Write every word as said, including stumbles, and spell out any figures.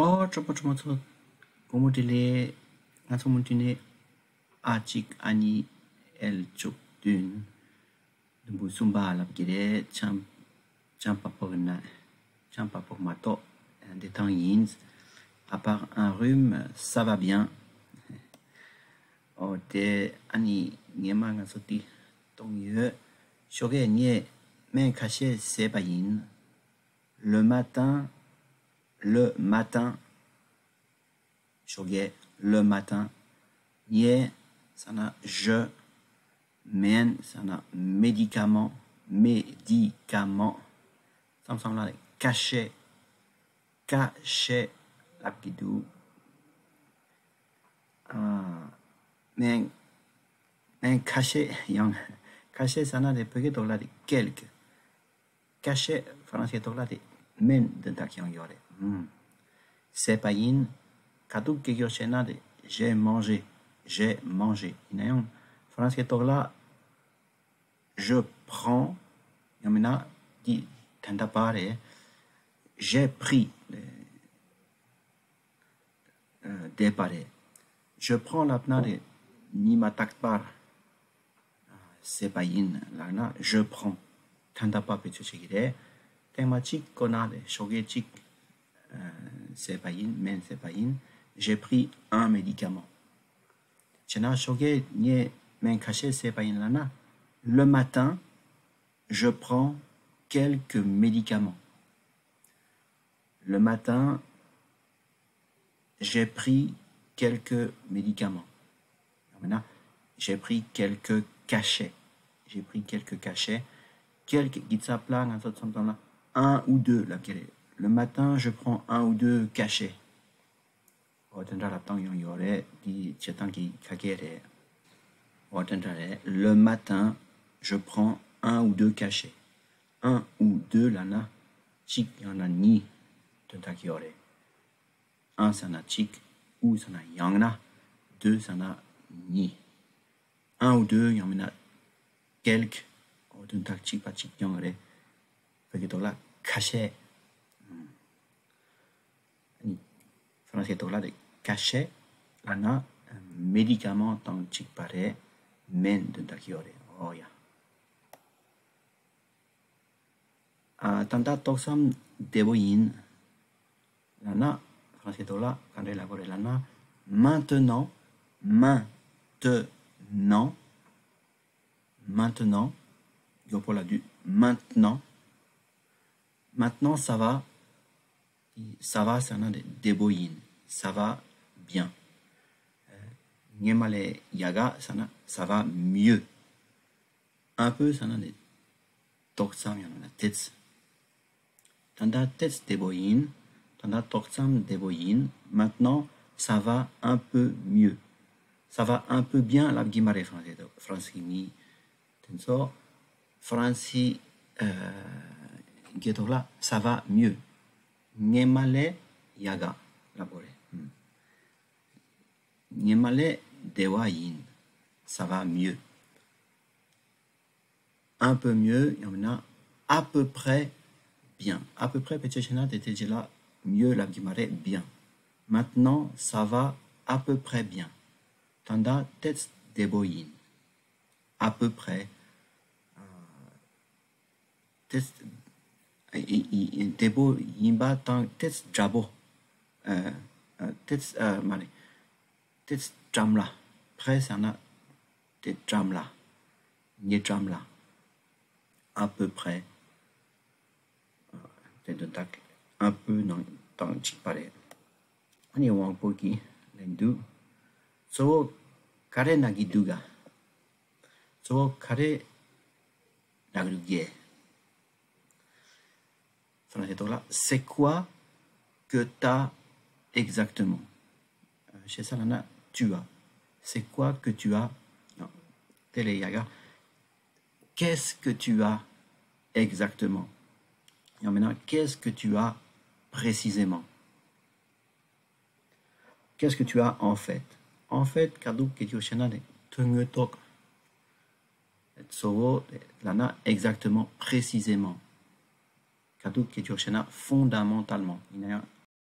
ཨོ། གྲོགས་པོ་གྲོགས་མོ་ཚོ། དགོང་མོ་བདེ་ལེགས། ང་ཚོ་མུ་མཐུད་ནས་ཨ་གཅིག་ཨ་གཉིས་ཨེལ་བཅུ་བདུན། དུམ་བུ་གསུམ་པ་ལབ་ཀྱི་རེད། ཆམ་ཆམ་པ་ཕོག་ན་ཆམ་པ་ཕོག་མ་གཏོགས་བདེ་ཐང་ཡིན། À part un rhume, ça va bien. ཨོ་དེ་ཨ་ནི་ངས་མ་ང་ཚོ་དེ་གཏོང་ཡོད། ཞོགས་ཀས་ངས་སྨན་ཁ་ཤས་བཟས་པ་ཡིན། Le matin, le matin. ཞོགས་ཀས le matin. ངས་ཟེར་ན་je. སྨན་ཟེར་ན་médicament, médicament. མཚམས་མཚམས་ལ་cachet, cachet ལབ་ཀྱི་འདུག་ཨ། སྨན་སྨན་ཁ་ཤས། ཡང་ཁ་ཤས་ཟེར་ན་དེ་བོད་སྐད་ཐོག་ལ་དེ་quelques. Cachet ཧྥ་རན་སིའི་ཐོག་ལ་དེ་སྨན་དོན་དག་ཀྱང་ཡོད་རེད། ཨུམ། བཟས་པ་ཡིན། ཁ་ཐུག་སྐད་སྒྱུར་བྱས་ན་དེ j'ai mangé, j'ai mangé. ཡིན་ན་ཡང་ཧྥ་རན་སིའི་ཐོག་ལ་je prends ཡང་མིན་ན་དེ་ད་ལྟ་བར་རེད། J'ai pris བསྡད་པ་རེད། Je prends ལབ་ན་རེད། ཉི་མ་རྟག་པར་བཟས་པ་ཡིན་ལབ་ན་je prends ད་ལྟ་བར་བེད་སྤྱོད་བྱེད་ཀྱི་རེད། ཐེངས་མ་གཅིག་བཀོལ་ན་རེད། ཞོགས་ཀས་གཅིག་བཟས་པ་ཡིན། སྨན་བཟས་པ་ཡིན། J'ai pris un médicament. བྱས་ན་ཞོགས་ཀས་ངས་སྨན་ཁ་ཤས་བཟས་པ་ཡིན་ལབ་ན། Le matin, je prends quelques médicaments. Le matin, j'ai pris quelques médicaments. ཡང་མིན་ན། J'ai pris quelques cachets. J'ai pris quelques cachets. Quelques གི་ཚབ་ལ་ང་ཚོ་མཚམས་མཚམས་ལ་un ou deux ལབ་ཀྱི་རེད། Le matin, je prends un ou deux cachets. ཨོ་དེ་འདྲ་ལབ་སྟངས་ཡང་ཡོད་རེད། འདི་བྱེད་སྟངས་ཀྱི་ཁ་སྐད་རེད། ཨོ་དེ་འདྲ་རེད། Le matin, je prends un ou deux cachets. Un ou deux ལབ་ན་གཅིག་ཡང་ན་གཉིས་དོན་དག་ཡོད་རེད། Un ཟེར་ན་གཅིག ou ཟེར་ན་ཡང་ན། Deux ཟེར་ན་གཉིས། Un ou deux ཡང་མིན་ན་quelques ཨོ་དོན་དག་གཅིག་པ་གཅིག་རྐྱང་རེད། བོད་ཀྱི་ཐོག་ལ་ཁ་ཤས། ཧྥ་རན་སིའི་ཐོག་ལ་དེ་cachet ལབ་ན་médicament དང་གཅིག་པ་རེད། སྨན་དོན་དག་ཡོད་རེད། ཨོ་ཡ། ཨ། ད་ལྟ་ཏོག་ཙམ་བདེ་པོ་ཡིན་ལབ་ན་ཧྥ་རན་སིའི་ཐོག་ལ་ག་འདྲས་ལབ་དགོས་རེད་ལབ་ན། Maintenant, maintenant, maintenant. མགྱོགས་པོ་ལབ་དུས་maintenant. Maintenant, ça va. Ça va ཟེར་ན་དེ་བདེ་པོ་ཡིན། Ça va bien. སྔོན་མ་ལས་ཡག་ག་ཟེར་ན་ça va mieux. Un peu ཟེར་ན་དེ་ཏོག་ཙམ་ཡང་ན་ཏོག་ཙམ། ད་ལྟ་ཏོག་ཙམ་བདེ་པོ་ཡིན། ད་ལྟ་ཏོག་ཙམ་བདེ་པོ་ཡིན། Maintenant, ça va un peu mieux. Ça va un peu bien ལབ་ཀྱི་མ་རེད། ཧྥ་རན་སི་ཧྥ་རན་སི་གི་མི་དེ་ཚོ་ཧྥ་རན་སི་ཨ་གི་ཐོག་ལ་ça va mieux. སྔོན་མ་ལས་ཡག་ག་ལབ་དགོས་རེད། ཨུམ། སྔོན་མ་ལས་བདེ་བ་ཡིན། Ça va mieux. Un peu mieux ཡང་མིན་ན་à peu près bien. À peu près བེད་སྤྱོད་བྱས་ན་དེ་དེ་རྗེས་ལ་mieux ལབ་ཀྱི་མ་རེད། Bien. Maintenant, ça va à peu près bien. ད་ལྟ་ཏོག་ཙམ་བདེ་པོ་ཡིན། À peu près. ཏོག་ཙམ་བདེ་པོ་ཡིན་པ་དང་ཏོག་ཙམ་འདྲ་པོ། ཨ། ཏོག་ཙམ་མ་རེད། ཏོག་ཙམ་འགྲམ་ལ། près ཟེར་ན་དེ་འགྲམ་ལ། ཉེ་འགྲམ་ལ། À peu près. དེ་དོན་དག་un peu ནང་དང་གཅིག་པ་རེད། ཨ་ནི་དབང་པོ་གིས་ལན་འདུག་གཙོ་བོ་ག་རེ་ན་གི་འདུག་ག་གཙོ་བོ་ག་རེ་ན་གི་འདུག་གས། ཧྥ་རན་སིའི་ཐོག་ལ། C'est quoi que t'as exactement? ཞེ་ས་ལ་ན་tu as. C'est quoi que tu as? དེ་ལས་ཡག་ག Qu'est-ce que tu as exactement? ཡང་མིན་ན། Qu'est-ce que tu as précisément? Qu'est-ce que tu as en fait? En fait ག་འདུག་གི་རྒྱུ་ཞེ་ན་ནི་དོན་དངོས་ཐོག་གཙོ་བོ་ལ་ན། Exactement, précisément ག་འདུག་གི་རྒྱུ་ཞེ་ན་fondamentalement ཡིན་ན་ཡང་